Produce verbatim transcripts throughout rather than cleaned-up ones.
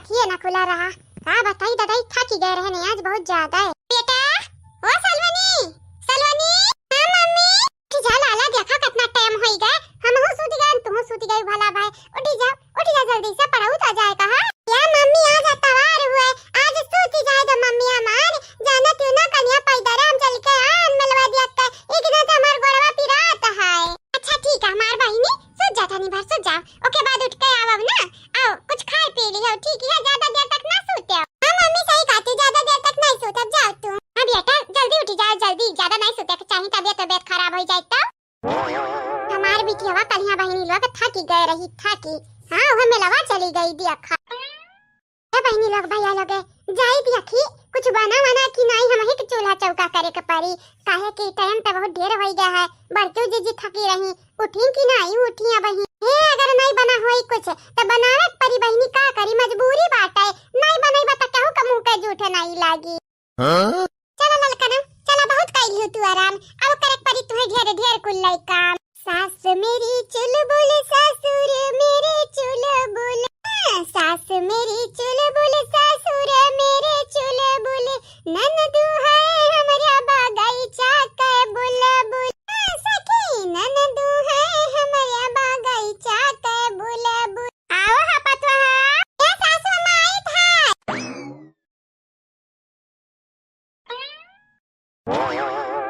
ये ना खुला रहा। का बताई दादा, ई थकी गए रहने आज बहुत ज्यादा है। बेटा, ओ सलवनी, सलवनी। हाँ मम्मी। उठी जा लाला, देखा कितना टाइम होई गए, हमहू सूत गए, तुहू सूत गए भला भाई। उठी जा, उठी जा जल्दी से, पढ़ऊ तो जाए कहा। या मम्मी, आज अतवार हुए, आज सूत जाए दो मम्मी हमार। जाना क्यों ना कनिया पैदर हम चल के आन मिलवा दिया के, एक दिन तो हमार गोड़वा पिरात है। अच्छा ठीक है हमार बहिनी, सूत जा तनी भर सूत जाओ, ओके बाद उठ के आवब ना। आओ कुछ खाए पी लियो, ठीक है, ज्यादा देर तक ना सूते। हाँ मम्मी सही कहती, ज्यादा देर तक नहीं सूतब, जाओ तू। हाँ बेटा जल्दी उठी जाओ, जल्दी, ज्यादा नहीं सूते के चाहिए, तबियत तबियत खराब हो जाए तो। हमार बिटियावा कलिया बहिनी लोग थकी गए रही, थकी। हाँ वह मिलवा चली गई दिया खा। ए बहिनी लोग, भैया लोग, जाई देखी कुछ बना वना कि नाई, हमही के चूल्हा चौका करे के पड़ी, काहे कि टाइम त बहुत ढेर होई गया है। बड़की जीजी थकी रही, उठी कि नाई उठी अब बहिनी। हे अगर नाई बना होई कुछ त बनावे के पड़ी बहिनी, का करी, मजबूरी बाटे, नाई बनई बा त केहू के मुंह के जूठे नाई लागी। हाँ? चला ललकना, चला बहुत कइली हो तू आराम, अब करे के पड़ी तुहे ढेर ढेर कुल लई काम। सास मेरी चुलबुल ससुर मेरे चुलबुल, सास मेरी चुलबुल ससुर मेरे चुलबुल, ननदू है हमरा बगैचा के बुलबुल, सखी ननदू है हमरा बगैचा के बुलबुल। आओ हा पतोहा। ए सासू अम्मा, आई था।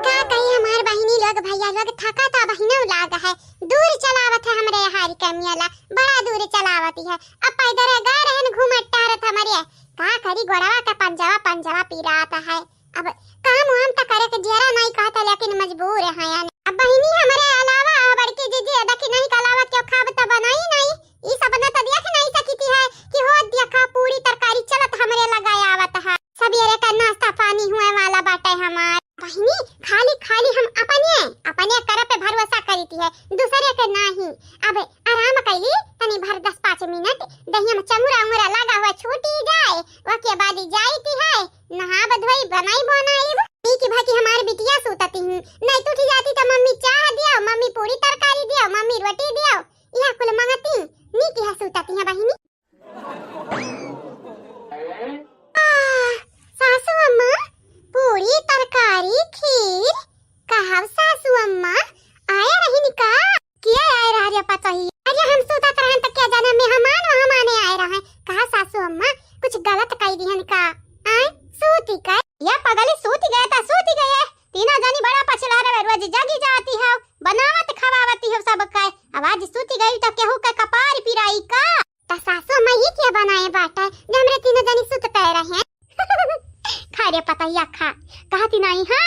का कही हमार बहिनी लोग, भैया लोग, थका त बहिनौ लाग है, दूर चलावत है हमरे हारी के मेला, बड़ा दूर चलावत है। अब पैदर गए रहन घूमत टहरत हमरे, का करी गोड़वा के पंजवा पंजवा पिरात है। अब काम वाम त करे के जियरा नहीं कहता, लेकिन मजबूर है यानी। अब बहिनी हमरे अलावा आ बड़की जीजी अदखी नहीं के अलावा क्यों खाब त बनाई नहीं। ई सपना त देख नहीं सकित है कि हो देखा पूरी तरकारी चलत हमरे लगे आवत है। सबेरे का नाश्ता पानी हुए वाला बाटे हमार। बहिनी, खाली खाली हम अपने, अपने कर पे भरोसा करीती है, दूसरे के नाही। अब आराम कैली, तनी भर दस पाँच मिनट, दहिया में चमुरा उमुरा लगा हुआ छूटी जाए, ओके बाद जाईती है, नहाब धोई बनाई बनाई। नीक भा कि हमार बिटिया सूतती हूँ, नहीं तो उठी जाती तो मम्मी चाह दियो, मम्मी पूरी तरकारी दियो, मम्मी रोटी दियो, यह कुल मंगती। नीक यह सूतती है बहिनी। आह, सासू अम्मा, पूरी तरकारी, खीर, कहव सासू अम्मा, आया रही निका? किया आए रहा रे पतोही? अरे हम सूतत रहन त क्या जाने मेहमान वहमाने आए रहे। कहा सासू अम्मा, कुछ गलत कह दिहन का? आए, सूती का? या पगली सूती गए त सूती गए। तीनों जनी बड़ा पछला रहे, रोज जगी जाती है, बनावत खवावती है सब का। अब आज सूती गई त केहू के कपार पिराई का? त सासू अम्मा ई क्या बनाए बाटे, जे हमरे तीनों जनी सुत पे रहे? खा रे पतोहिया खा, कहती नहीं है,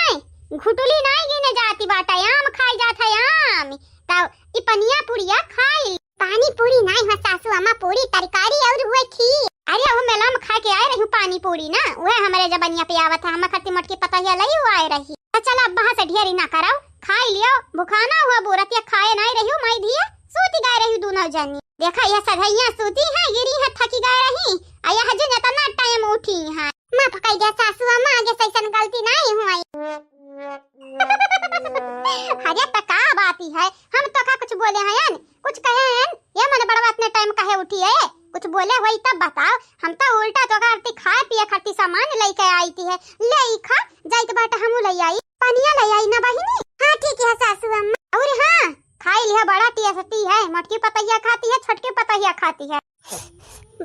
घुटुली नहीं गिने जाती बाटे, आम खाई जात है आम। त ई पनिया पुड़िया खाई। पानी पूरी नहीं हो सासू अम्मा, पूरी तरकारी और हुए खीर। अरे वो मेला में खा के आए रही पानी पूरी ना, वह हमरे जबनिया पे आवत है, हम खती मोटकी पतोहिया लई हुआ आए रही। त चला अब वहाँ से ढेरी ना कराओ, खाई लियो, भुखाना हुआ बूरत या खाए नहीं रही, माई धिया सूती गए रही दोनों जनी। देखा, यह सधैया सूती है, गिरी है, थकी गए रही। आ यह जो इतना टाइम उठी है। माफ कई दे सासू अम्मा, आगे से ऐसन गलती नहीं हुई। अरे, त का बात ही है, हम तो का कुछ बोले हैं, कुछ कहे हैं? ये मन बड़वा इतने टाइम काहे उठी है? कुछ बोले होई तब बताओ। हम तो उल्टा तो करती खाए पिए खाती सामान लेके आई थी है, ले ई खा, जाइत बाटे हमू ले आई, पनिया ले आई ना बहिनी। हाँ, ठीक है सासू अम्मा। और हाँ, खाई लिहा, बड़ा टेस्टी है, मोटकी पतोहिया खाती है, छोटकी पतोहिया खाती है।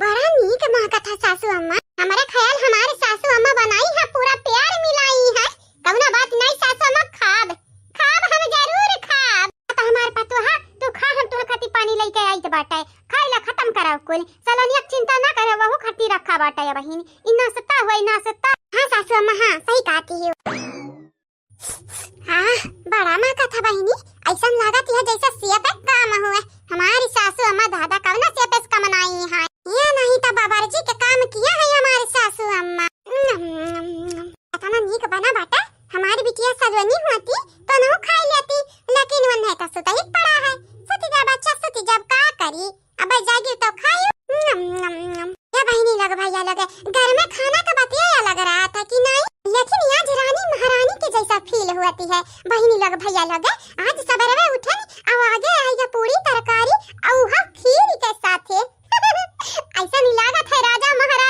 बड़ा नीक महकत है सासू अम्मा। हमारे ख्याल हमारे सासू अम्मा बनाई है, पूरा प्यार मिलाई है। कौनो बात नहीं सासू अम्मा, खाब, खाब, हम जरूर खाब। अब हमार पतोहा, तू खा, हम तोहर खातिर पानी लेके आइत बाटे। खाइला खत्म कराओ कुल। सलोनिया के चिंता ना करे, वहू खातिर रखा बाटे बहिन। ई नाश्ता हुआ, ई नाश्ता। हाँ सासू अम्मा, हाँ, सही कहती हो। हाँ, बड़ा महकत है बहिनी, ऐसन लागत है जैसे सेब के काम हुए। हमारी सासू अम्मा दादा कवना सेब से कमनाई है। ये नहीं तो बाबर्ची के काम किया है हमारी सासू अम्मा। नम, नम, नम। इतना नीक बना बाटे, हमारी बिटिया सलोनी होती तो नहु खाई लेती, लेकिन वो नहीं तो सुतही पड़ा है। सुती जा बच्चा, सुती जब का करी। अबे जागी तो खाई। नम, नम, नम। ए बहिनी लोग, भैया लोग, घर में खाना का बतिया अलग रहत है कि नहीं? लेकिन आज रानी महारानी के जैसा फील होती है। बहिनी लोग, भैया लोग, आज सबेरे उठन और आगे आएगा पूरी तरकारी और वह खीर के साथे। ऐसा नहीं लागत है राजा महाराज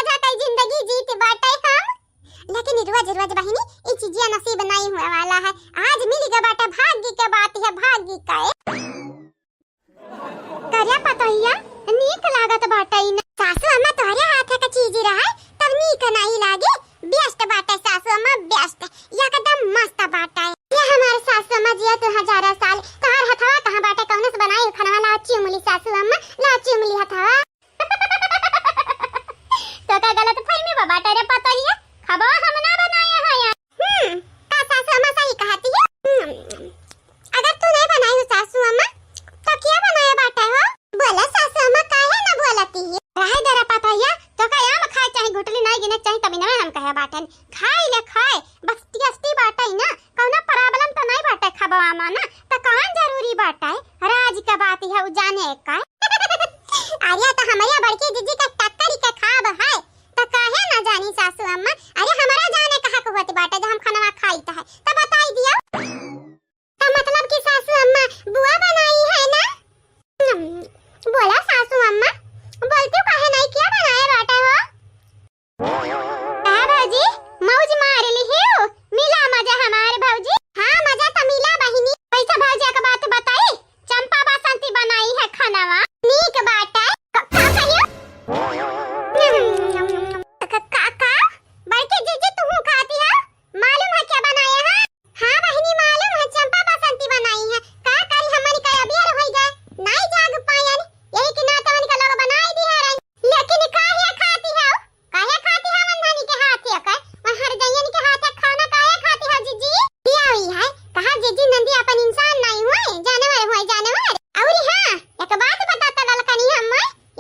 खाई ले खाए, बस tasty बाटे ना, कौनो problem तो नहीं बाटे खबवा मा ना, तो कौन जरूरी बाटे? राज के बात है उ जाने का। अरे तो हमरे बड़की जीजी के टक्कर के खाब है, तो काहे ना जानी सासू अम्मा? अरे हमरा जाने का हक होत बाटे जो हम खनवा खाइत है, तो बताई दियो। तो मतलब कि सासू अम्मा बुआ बनाई है ना? हम्म, बोला सासू अम्मा, बोलती काहे नहीं, क्या बनाए बाटे हो? का भौजी, मौज मार लिहियो? मिला मजा हमार भौजी। हाँ, मजा तो मिला बहिनी। वैसे भौजी, एक बात बताई, चंपा बसंती बनाई है खनवा। नीक बाटे। क-, का कहियो? क-, का, का? बड़की जीजी, तुहू खाती हो? मालूम है क्या बनाया है? हाँ बहिनी, मालूम है, चंपा बसंती बनाई है। का करी, हमनी का अबियर होई गए, नाई जाग पायन, यही के नाते उनका लोग बनाई दिया रही। लेकिन काहे खाती है? काहे खाती है वंधनी के हाथ के? वहाँ हर जइयन के हाथ के खाना काहे खाती है जीजी? दिया हुई है, कहा जीजी नंदी अपन इंसान नहीं हुए, जानवर हुए, जानवर। और हाँ, एक बात बताता ललकनी हम,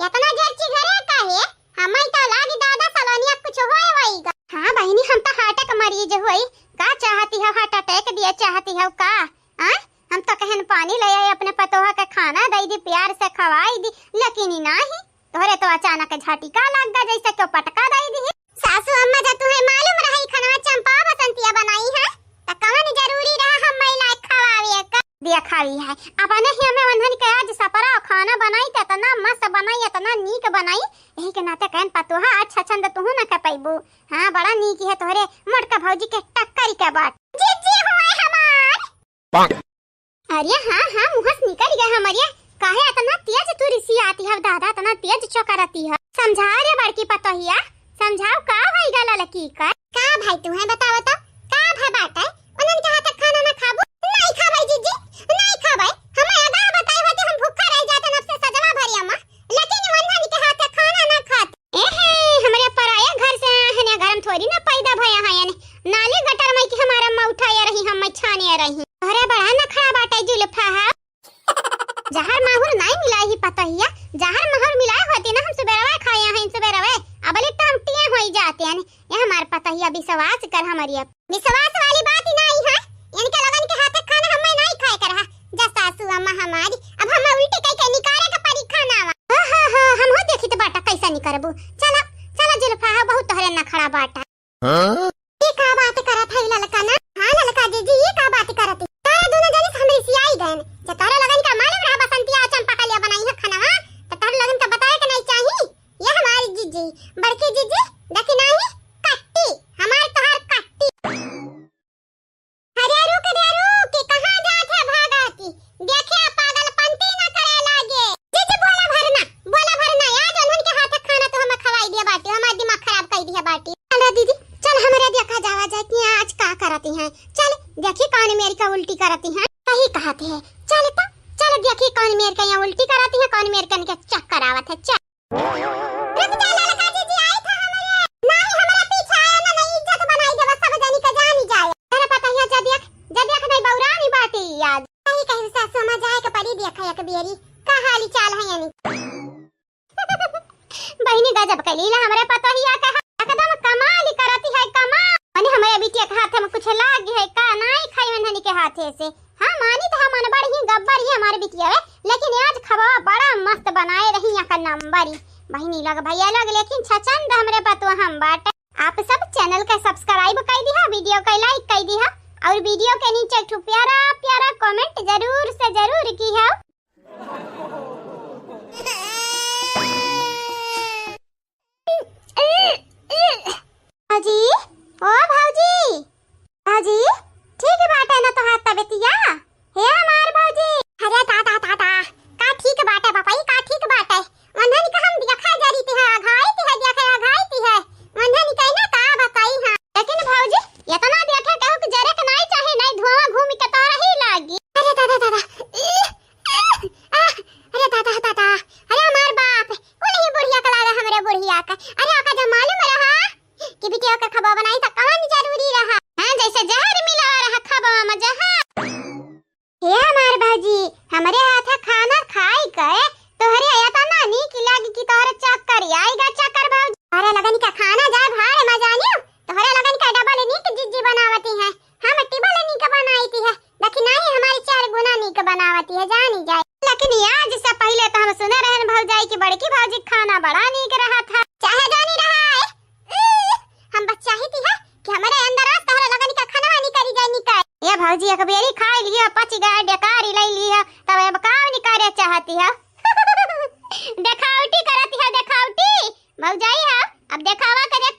इतना जर्ची घरे काहे? हमाई तो लागी दादा सलोनिया कुछ होए वही गा। हाँ बहिनी, हम तो heart के मरीज होई। का चाहती हो, heart attack दिए चाहती हो का? आय? हम तो कहन पानी ले आई, अपने पतोहा के खाना दई दी, प्यार से खवाई दी, लेकिन ई नाही। तोहरे तो अचानक झटका लग गा, जैसे क्यों पटका दई दी। सासू अम्मा, जब तुम्हें मालूम रही खनवा चंपा बसंतिया बनाई है, तो कवन जरूरी रहा हम महिला खवावे का? दिया खावी है। अपने ही हमें वंधन के आज सपरा खाना बनाई, तो इतना मस्त बनाई, इतना नीक बनाई, यही के नाते कहन पतोहा अच्छा छंद तुहू न कर पैबू। हाँ, बड़ा नीक है तोहरे मोटका भौजी के टक्कर के बात। जीजी हुए हमार। पाक। अरे हाँ, हाँ, मुँह से निकल गया हमरिया। काहे इतना तेज तू रिसियाती है दादा, इतना तेज चौकराती है? समझाओ रे बड़की पतोहिया, समझाओ का होई गा ललकी का? का भाई तू है बताओ तो, का भाई बात है? उन्हन के हाथ खाना ना खाबू? नहीं खाबै जीजी, नहीं खाबै। हमें आगाह बताए होते हम भूखा रह जाते नब से सजवा भरिया माँ। लेकिन वंधन के हाथ खाना ना खात। एहे, हमरे पराया घर से आए हैं, घर में थोड़ी ना पैदा भया है, यानी नाली गटर में कि हमारा अम्मा उठाया रही, हम छाने रही। अरे बड़ा नखरा बाटे जुल्फा है। जहर माहुर नहीं मिलाई ही पतोहिया, जहर माहुर मिलाए होती ना हम सुबेरवा खाए हैं, सुबेरवे। अबले तो हम टिए होई जाते हैं। ये हमार पतोहिया विश्वास कर हमारी अब। विश्वास वाली बात ही नहीं है। इनके लोगन के हाथ खाना हमें नहीं खाए कर है। जा सासू अम्मा हमारी, अब हमें उल्टी कह के निकाले के परी खाना वा। हाँ, हाँ, हाँ, हम हो देखी तो बाटा कैसा नहीं करबू। चला, चला जुल्फा, हाँ, बहुत तोहरे नखरा बाटा। हाँ? ये का बात करत है ललका ना? हाँ ललका जीजी, ये का बात करत है? तारा दोनों जने से हम रिसियाई गए। जब तारा लोगन का मालूम रहा बसंतिया और चंपा का लिए बनाई है खाना, हाँ? तो तारा लोगन का बताए के नहीं चाहिए। ये हमारी जीजी, बड़की जीजी, देखी नहीं, कट्टी, हमार तोहार कट्टी। अरे रुक रे रुक, कहाँ जात है भागत? देखिया पागलपंती न करे लागे। जीजी बोला भरना, बोला भरना, आज उन्हन के हाथ खाना तो हमें खवाई दिया बाटी, हमार दिमाग खराब कर दिया बाटी। चल रे दीदी, चल हमरे देखा जावा जाए कि आज का करती हैं। चल देखी कौन मेरी का उल्टी करती हैं, सही कहती है। चल तो, चल देखी कौन मेरी का यहाँ उल्टी करती है, कौन मेरी का इनके चक्कर आवत है। चल। रुक जा, ललका जीजी, आई था हमरे। नाही, हमरा पीछे आया ना, नहीं, इज्जत बनाई देबा, सब जनी का जानी जाए। अरे पतोहिया, जा देख, जा देख, नहीं बौरानी बाटी आज। सही कही सासू माँ, जाए के परी देख एक बेरी, का हाली चाल है यानी। बहिनी गजब के लीला हमरे पतोहिया के है, एकदम कमाल ही करती है, कमाल। माने हमरे बिटिया के हाथ में कुछ लाग है का, नहीं खाई उन्हनी के हाथे से। हाँ, मानी तो हम अनबड़ ही, गब्बर ही हमार बिटिया है, लेकिन आज खबवा बड़ा मस्त बनाए रही, यहाँ का नंबर ही। बहिनी लग, भैया लग, लेकिन छचंद हमरे पतोह हम बाटे। आप सब channel का subscribe कर दिहा, video का like कर दिहा, और video के नीचे एक ठो प्यारा प्यारा comment जरूर से जरूर की है। भौजी, ओ भौजी, भौजी, ठीक बाटे ना तोहार तबियतिया? हे हमार भौजी। अरे दादा, दादा, का ठीक बाटे बापा, ई का ठीक बाटे? वंधन का हम देखा जरी ती है, अघाई ती है, देखा अघाई ती है। वंधन का ना का बताई हाँ। लेकिन भौजी, इतना देखे केहू के जरे के नाई चाही, नाई धुआं घूम के तोहरा ही लागी। अरे दादा, दादा, ई, आ, अरे दादा, दादा, अरे हमार बाप, कुल ही बुढ़िया का लागा हमरे बुढ़िया का। अरे ओका जब मालूम रहा कि बिटिया के खबा बनाई त कवन जरूरी रहा? हाँ, जैसे जहर मिला रहा खबा में जहर। हे हमार भौजी, हमरे हाथ खाना खाई के तोहरे इतना नीक लागी कि तोहरे चक्कर आएगा चक्कर भौजी। तोहरे लगन का खाना जाए भाड़ में जानियो, तोहरे लगन एक बेरी खाई लिया, पच गया, डेकारी लई लिया, तब अब काम नहीं करे चाहती है। देखावटी करती है, देखावटी। भौजाई है, अब देखावा करे